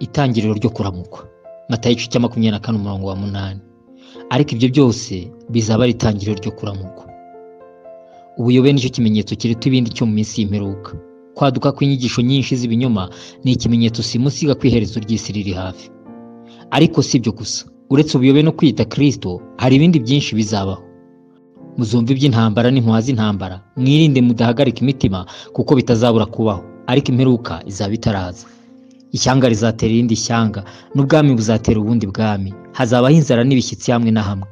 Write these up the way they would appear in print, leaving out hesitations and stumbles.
Itangiriro ryo kuramukwa. Matayo igice cya 24 umurongo wa 8. Ariko ibyo byose bizaba ari itangiriro ryo kuramukwa. Ubuyobe nicyo kimenyetso kiruta ibindi cyo mu minsi y'imperuka. Kwaduka kw'inyigisho nyinshi z'ibinyoma ni ikimenyetso simusiga ku iherezo ry'isi riri hafi. Ariko si ibyo gusa, uretse ubuyobe no kwita Kristo, hari ibindi byinshi bizabaho. Muzumva iby'intambara n'impuha z'intambara, mwirinde mudahagarika imitima kuko bitazabura kubaho, ariko imperuka izaba itaraza. Ishyanga rizatera irindi shyanga, n'ubwami buzatera ubundi bwami, hazabaho inzara n'ibishyitsi hamwe na hamwe.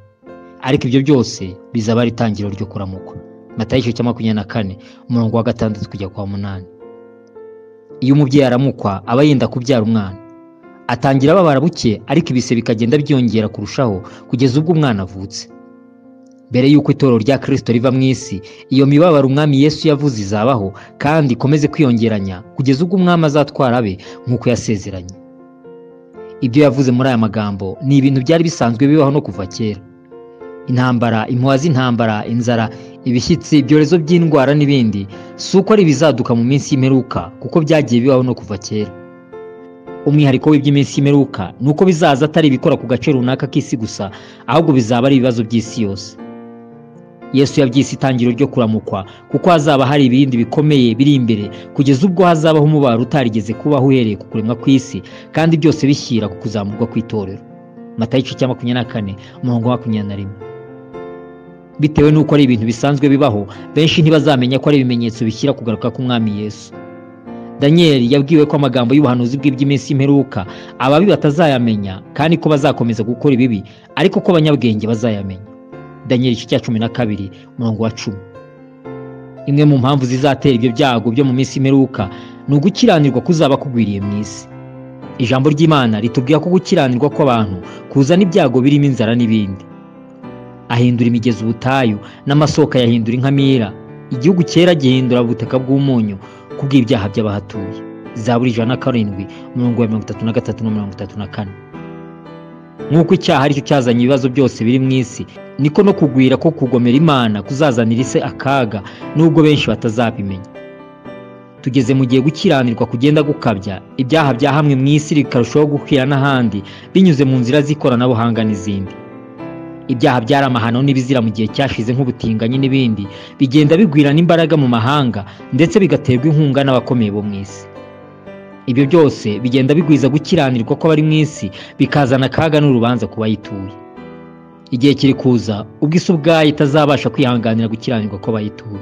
Ariko ibyo byose bizaba ari itangiriro ryo kuramukwa. Matayo igice cya 24 umurongo wa 6 kujya kwa 8. Iyo umubyeyi aramukwa aba yenda kubyara umwana. Atangira ababara buke, ariko ibise bikagenda byiyongera kurushaho kugeza ubwo umwana avutse. Mbere y'uko itorero rya Kristo riva mu isi, iyo mibabaro umwami Yesu yavuze izabaho kandi ikomeze kwiyongeranya kugeza ubwo umwami azatwara abe nk'uko yasezeranye. Ibyo yavuze muri aya magambo ni ibintu byari bisanzwe bibaho no kuva kera. Intambara, impuha z'intambara, inzara, ibishyitsi, ibyorezo by'indwara n'ibindi, si uko ari ibizaduka mu minsi y'imperuka kuko byagiye bibaho no kuva kera. Umwihariko w'iby'iminsi y'imperuka ni uko bizaza atari ibikora ku gace runaka k'isi gusa, ahubwo bizaba ari ibibazo by'isi yose. Yesu yabyise itangiriro ryo kuramukwa kuko hazaba hari ibindi bikomeye biri imbere kugeza ubwo hazabaho umubaro utarigeze kubaho uhereye ku kuremwa kw'isi, kandi byose bishyira ku kuzamurwa kw'itorero. Matayo igice cya 24 umurongo wa 21. Bitewe n'uko ari ibintu bisanzwe bibaho, benshi ntibazamenya ko ari ibimenyetso bishyira kugaruka k'umwami Yesu. Daniel yabwiwe ko amagambo y'ubuhanuzi bw'iby'iminsi y'imperuka ababi batazayamenya kandi ko bazakomeza gukora ibibi, ariko ko abanyabwenge bazayamenya. Daniel igice cya 12 umurongo wa 10. Imwe mu mpamvu zizatera ibyo byago byo mu minsi y'imperuka ni ugukiranirwa kuzaba kugwiriye mu isi. Ijambo ry'Imana ritubwira ko gukiranirwa kw'abantu kuzana ibyago birimo inzara n'ibindi. Ahindura imigezi ubutayu n'amasoko yahindura inkamira, igihugu cyera gihindura ubutaka bw'umunyu kubw'ibyaha by'abahatuye. Zaburi 107 umurongo wa 33 no 34. Nk'uko icyaha aricyo cyazanye ibibazo byose biri mu isi, niko no kugwira ko kugomera Imana kuzazanira isi akaga, nubwo benshi batazabimenya. Tugeze mu gihe gukiranirwa kugenda gukabya, ibyaha bya hamwe mu isi bikarushaho gukwira n'ahandi binyuze mu nzira z'ikoranabuhanga n'izindi. Ibyaha byari amahano n'ibizira mu gihe cyashize nk'ubutinganyi n'ibindi, bigenda bigwira n'imbaraga mu mahanga ndetse bigaterwa inkunga n'abakomeye bo mu isi. Ibyo byose bigenda bigwiza gukiranirwa kw'abari mu isi, bikazana akaga n'urubanza ku bayituye. Igihe kiri kuza ubwo isi ubwayo itazabasha kwihanganira gukiranirwa kw'abayituye.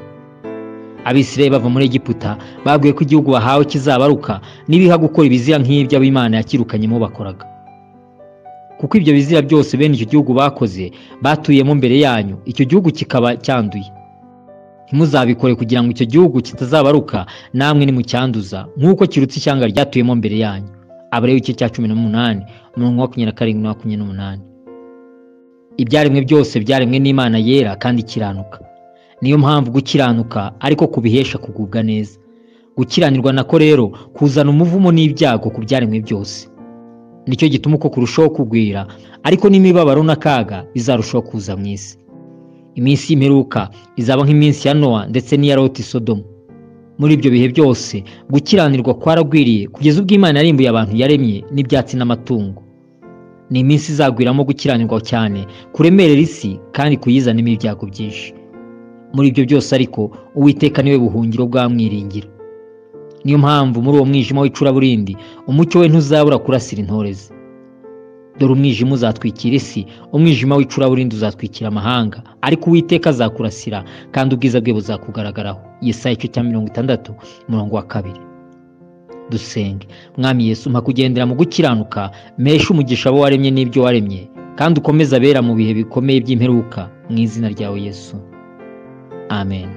Abisirayeli bava muri Egiputa babwiwe ko igihugu bahawe kizabaruka nibiha gukora ibizira nk'ibyo ab'Imana yakirukanyemo bakoraga. Kuko ibyo bizira byose bene icyo gihugu bakoze batuyemo mbere yanyu, icyo gihugu kikaba cyanduye. Ntimuzabikore kugira ngo icyo gihugu kitazabaruka namwe nimucyanduza nk'uko kirutse ishyanga ryatuyemo mbere yanyu. Abalewi igice cya 18 umurongo wa 27 na 28. Ibyaremwe byose byaremwe n'Imana yera kandi ikiranuka. Niyo mpamvu gukiranuka ariko kubihesha kugubwa neza. Gukiranirwa nako rero kuzana umuvumo n'ibyago ku byaremwe byose. Nicyo gituma uko kurushaho kugwira, ariko n'imibabaro n'akaga bizarushaho kuza mu isi. Iminsi y'imperuka izaba nk'iminsi ya Nowa ndetse n'iya Loti Sodomu. Muri ibyo bihe byose gukiranirwa kwaragwiriye kugeza ubwo Imana yarimbuye abantu yaremye n'ibyatsi n'amatungo. Ni iminsi izagwiramo gukiranirwa cyane kuremerera isi kandi kuyizanamo ibyago byinshi. Muri ibyo byose ariko Uwiteka niwe buhungiro bw'amwiringira. Niyo mpamvu muri uwo mwijima w'icuraburindi umucyo we ntuzabura kurasira intore ze. Dore umwijima uzatwikira isi, umwijima w'icuraburindi uzatwikira amahanga, ariko Uwiteka azakurasira kandi ubwiza bwe buzakugaragaraho. Yesaya igice cya 60 umurongo wa 2. Dusenge. Mwami Yesu, mpa kugendera mu gukiranuka, mpeshe umugisha abo waremye n'ibyo waremye, kandi ukomeze abera mu bihe bikomeye by'imperuka, mu izina ryawe Yesu. Amen.